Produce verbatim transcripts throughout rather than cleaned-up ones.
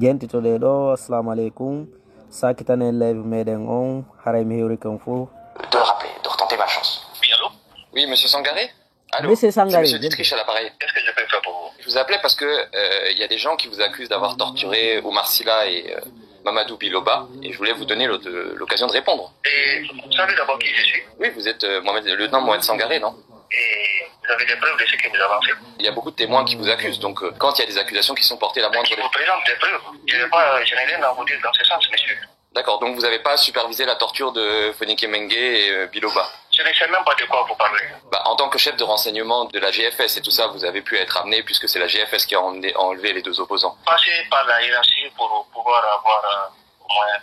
Jentitoɗe ɗo, assalamu aleykum. Sakitanen live meɗen on, haray mi hewrike on fof. De rappeler, de retenter ma chance. Oui, allô ? Oui, monsieur Sangaré ? Allô ? Monsieur Sangaré, C'est monsieur Dietrich à l'appareil. Qu'est-ce que je peux faire pour vous ? Je vous appelais parce que, euh, il y a des gens qui vous accusent d'avoir torturé Oumar Silla et, euh, Mamadou Biloba, et je voulais vous donner le- de- l'occasion de répondre. Et vous savez d'abord qui je suis ? Oui, vous êtes, euh, Mohamed, le lieutenant Mohamed Sangaré, non ? Et vous avez des preuves de ce que vous avancez ? Il y a beaucoup de témoins qui vous accusent, donc, euh, quand il y a des accusations qui sont portées, la moindre... Je vous présente des preuves. Je n'ai pas, je n'ai rien à vous dire dans ce sens, monsieur. D'accord, donc vous n'avez pas supervisé la torture de Foinike Menguè et, euh, Biloba ? Je ne sais même pas de quoi vous parlez. Bah, en tant que chef de renseignement de la G F S et tout ça, vous avez pu être amené, puisque c'est la G F S qui a emmené- enlevé les deux opposants. Passez par la hiérarchie pour pouvoir avoir, euh, au moins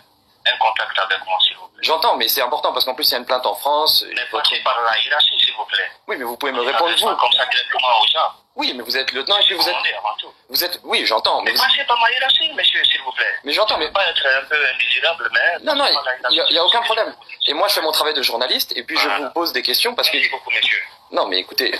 un contact avec moi, s'il vous plaît. J'entends, mais c'est important parce qu'en plus, il y a une plainte en France. Mais votre- passez par la hiérarchie, s'il vous plaît. Oui, mais vous pouvez me répondre, vous. Pas comme ça directement aux gens. Oui, mais vous êtes lieutenant et puis vous êtes... Demandez avant tout. Vous êtes... Oui, j'entends, mais... Mais vous- passez par ma hiérarchie, monsieur, s'il vous plaît. Mais j'entends, mais... Je veux pas être un peu indésirable, mais... Non, non, il n'y a, il y a aucun problème. Et moi, je fais mon travail de journaliste et puis je vous pose des questions parce que... Merci beaucoup, monsieur. Non, mais écoutez,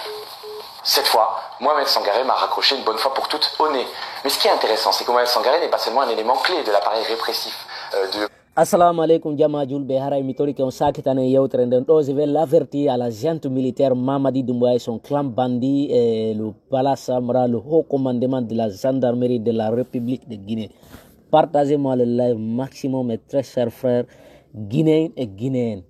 cette fois, Mohamed Sangaré m'a raccroché une bonne fois pour toutes au nez. Mais ce qui est intéressant, c'est que Mohamed Sangaré n'est pas seulement un élément clé de l'appareil répressif, euh, de... Assalamu aleykum, jama julɓe. Haray mi torike on sakitanen yewtere nden. Ɗo, je vais l'avertir à la junte militaire Mamadi Doumbouya et son clan bandit et le Bala Samra, le haut commandement de la gendarmerie de la République de Guinée. Partagez-moi le live maximum, mes très chers frères guinéens et guinéennes.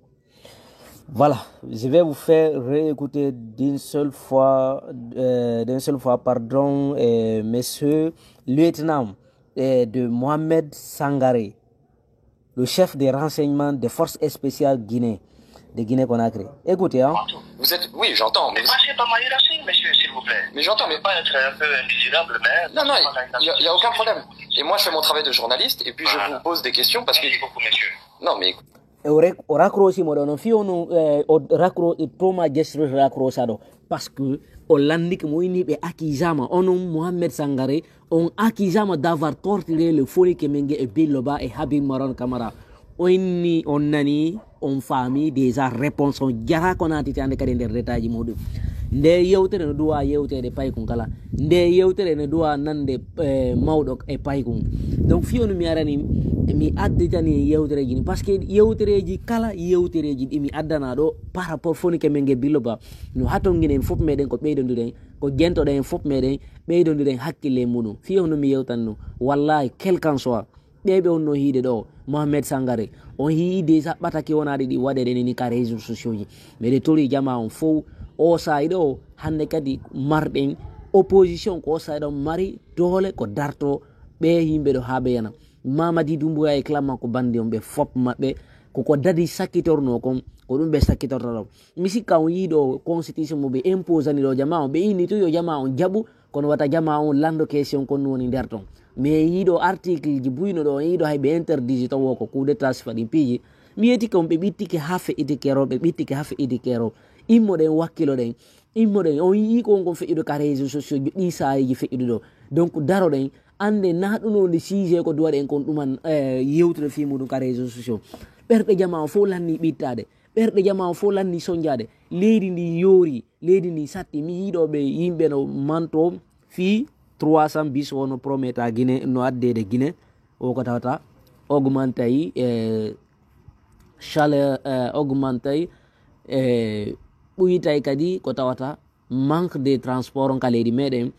Voilà, je vais vous faire réécouter d'une seule fois, euh, d'une seule fois, pardon, euh, monsieur lieutenant, euh, de Mohamed Sangaré, le chef des renseignements des forces spéciales Guinée, de Guinée-Conakry. Écoutez, hein. Vous êtes... Oui, j'entends, mais... Mais passez par ma hiérarchie, monsieur, s'il vous plaît. Mais j'entends, mais... Je veux pas être un peu indésirable, mais... Non, non, il n'y a, il y a aucun problème. Et moi, je fais mon travail de journaliste et puis je vous pose des questions parce que... Merci beaucoup, monsieur. Non, mais... E o rek- o raccrochi mo ɗo non, fii o non, eh, o raccro- e toma gesture raccrocha ɗo, parce que o landike mo, inni ɓe accusama, onon Mohamed Sangaré, on accusama d'avoir torturé le Foinike Menguè et Biloba et Habib Maron Camara. O inni on nani, on faami déjà réponse on, jara ko naatitaande kadi e nder détail ji muɗum. Nde yewtere no duwa yewteede paykun kala. Nde yewtere no duwa nande, eh, mawɗo e paykun. Donc, fii on mi arani, mi additani yewtereeji ni, parce que yewtereeji kala, yewtereeji ɗi mi addana ɗo par rapport Foinike Menguè Biloba, no hatonginen fof meɗen ko ɓeydondiren, ko jentoɗen fof meɗen ɓeydondiren hakkille e muɗum. Fii on mi yewtan ɗum. Wallahi, quel qu'en soit, ɓe ɓe wonno hiide ɗo, Mohamed Sangaré, on hii déjà ɓatake wonaade ɗi waɗeede ni ka réseaux sociaux ji. Meɗe tori jama on fow, o saa'i ɗo, hannde kadi marɗen opposition, ko o saa'i ɗo mari doole ko darto ɓe yimɓe ɗo haa ɓe yana. Mamadi Doumbouya e clan makko bandi on, ɓe fop maɓɓe, ko ko dadi sakkitorno kon, ko ɗum ɓe sakkitorta ɗo. Mi sikka on yii ɗo constitution mo ɓe imposani ɗo jama on, ɓe inni tun yo jama on jaɓu, kono wata jama on lando question kon woni nder ton. Mais yiiɗo article ji buyno ɗo, yiiɗo hay ɓe interdit tawo ko coup d'état sifa ɗin piiji. Mi yetike on ɓe ɓittike ha feƴƴitike ro, ɓe ɓittike ha feƴƴitike ro. Immoɗen wakkiloɗen, immoɗen. On yii ko on kon feƴƴude ka réseaux sociaux ji, ɗin saayeji feƴƴude ɗo. Donc daroɗen, ande na ɗum woni sujet ko duwaɗen kon ɗuman, eh, yewtude fii muɗum ka réseaux sociaux. Ɓerɗe jama on fof lanni ɓittaade. Ɓerɗe jama on fof lanni sonjaade. Leydi ndi yoori. Leydi ndin satti, mi yiiɗo ɓe yimɓe no manto fii trois cents bis o no prometa Guinée, no addeede Guinée, o ko tawata augmentay, e chaleur, e augmentay, e ɓuytay kadi ko tawata manque de transport on ka leydi meɗen.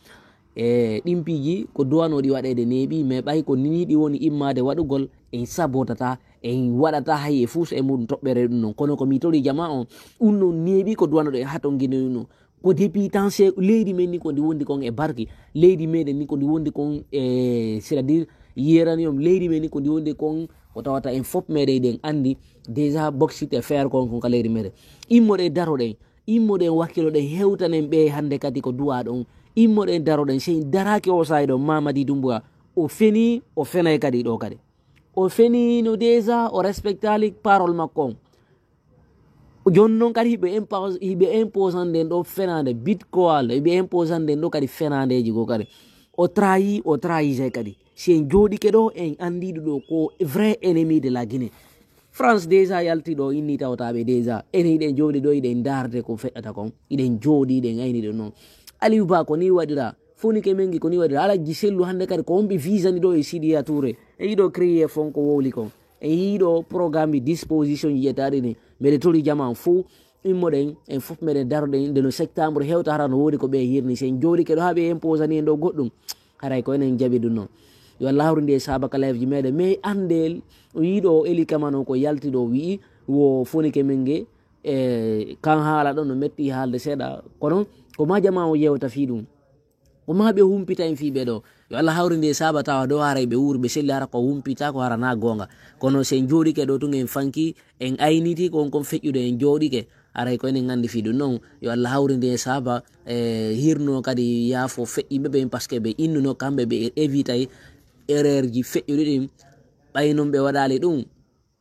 E ɗin piiji ko duwanooɗi waɗeede neeɓi, mais ɓay ko nini ɗi woni immaade waɗugol, en sabotata, en waɗata hay e fuus e muɗum toɓɓere ɗum non. Kono ko mi tori jama on, ɗum non neeɓi ko duwanoɗen haton Guinée ɗum non. Ko depuis temps se leydi men ni ko ndi wondi kon e barki, leydi meɗen ni ko ndi wondi kon e, c'est-à-dire, uranium, leydi men ni ko ndi wondi kon ko tawata en fop meɗen ɗen andi déjà bauxite e fer kon kon ka leydi meɗen. Immoɗen daroɗen, immoɗen wakkiloɗen hewtanen ɓe hannde kadi ko duwa ɗon. Immoɗen daroɗen, si en daraaki o saa'i ɗon, Mamadi Doumbouya, o fenii, o fenay kadi ɗo kadi. O fenii no déjà, o respectaali parole makko on. Jooni non kadi hiɓe impos-, hiɓe imposande ɗo fenaande, bit ko Allah, hiɓe imposande ɗo kadi fenaandeeji goo kadi. O trahi, o trahissay kadi. Si en jooɗike ɗo, en anndi ɗo ko vrai ennemi de la Guinée. France déjà yalti ɗo, inni tawtaaɓe déjà. Enen hiɗen jooɗi ɗo, hiɗen ndaarde ko feƴƴata kon. Hiɗen jooɗi, hiɗen ayni ɗo non. Aliou Ba ko ni waɗira. Fonike men gi ko ni waɗi. Alhaji Sellu hannde kadi ko on ɓe visani ɗo e Sidiya Touré. E yiɗo créer fon ko wowli kon. E yiɗo programme de disposition yiyataɗi ni. Mbeɗe tori jama on fow. Immoɗen, en fof meɗen daroɗen, nde no septembre hewta hara no woodi ko ɓe hirni. Si en jooɗike ɗo haa ɓe imposani en ɗo goɗɗum. Haray ko enen jaɓi ɗum non. Yo Allah hawrinde e saaba ka live ji meɗen. Mais anndel, o yiɗo o Eli Kamano ko yalti ɗo wi'i, wo fonike men ge, e kan haala ɗon no metti haalde seeɗa. Kono ko ma jama o yewta fii ɗum. Ko ma ɓe humpita en fii ɓe ɗo. Yo Allah hawrinde e saaba tawa ɗo haray ɓe wuuri, ɓe selli hara ko humpita ko hara na goonga. Kono si en jooɗike ɗo tun en fanki, en ayniti ko on kon feƴƴude en jooɗike. Haray ko enen anndi fii ɗum non. Yo Allah hawrinde e saaba, e hirno kadi yaafo feƴƴiiɓe ɓen, parce que ɓe innuno kamɓe ɓe évitay erreur ji feƴƴuɗi ɗin. Ɓay non ɓe waɗaali ɗum,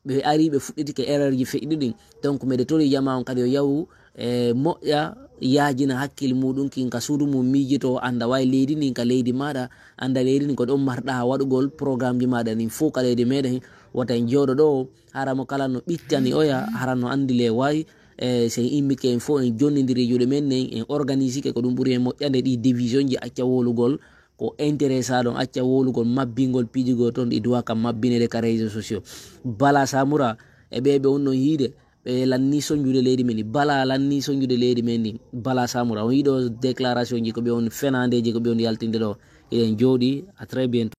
ɓe ari ɓe fuɗɗitike erreur ji feƴƴuɗi ɗin. Donc, meɗe tori jama on kadi yo yahu, e moƴƴa, yaajina hakkil muɗum kin ka suudu mum miijito, annda way leydi ndin ka leydi maɗa, annda leydi ndin ko ɗon marɗa waɗugol programme ji maɗa ndin fow ka leydi meɗen. Wota en jooɗo ɗo, hara mo kala no ɓittani oya, hara no anndi le way, e si en immike en fow en jonnindiri juuɗe men nen, en organisike ko ɗum ɓuri en moƴƴande ɗi division ji acca wowlugol, ko intéressant ɗon acca wowlugol mabbingol piiji goo ton ɗi duwa kam mabbinede ka réseaux sociaux. Bala Samura e ɓe ɓe on non hiide, ɓe lanni sonjude leydi men ndi. Bala lanni sonjude leydi men ndi. Bala Samura, on yiɗo déclaration ji ko ɓe on fenandeji ko ɓe on yaltinde ɗo. Eɗen jooɗi, à très bientôt.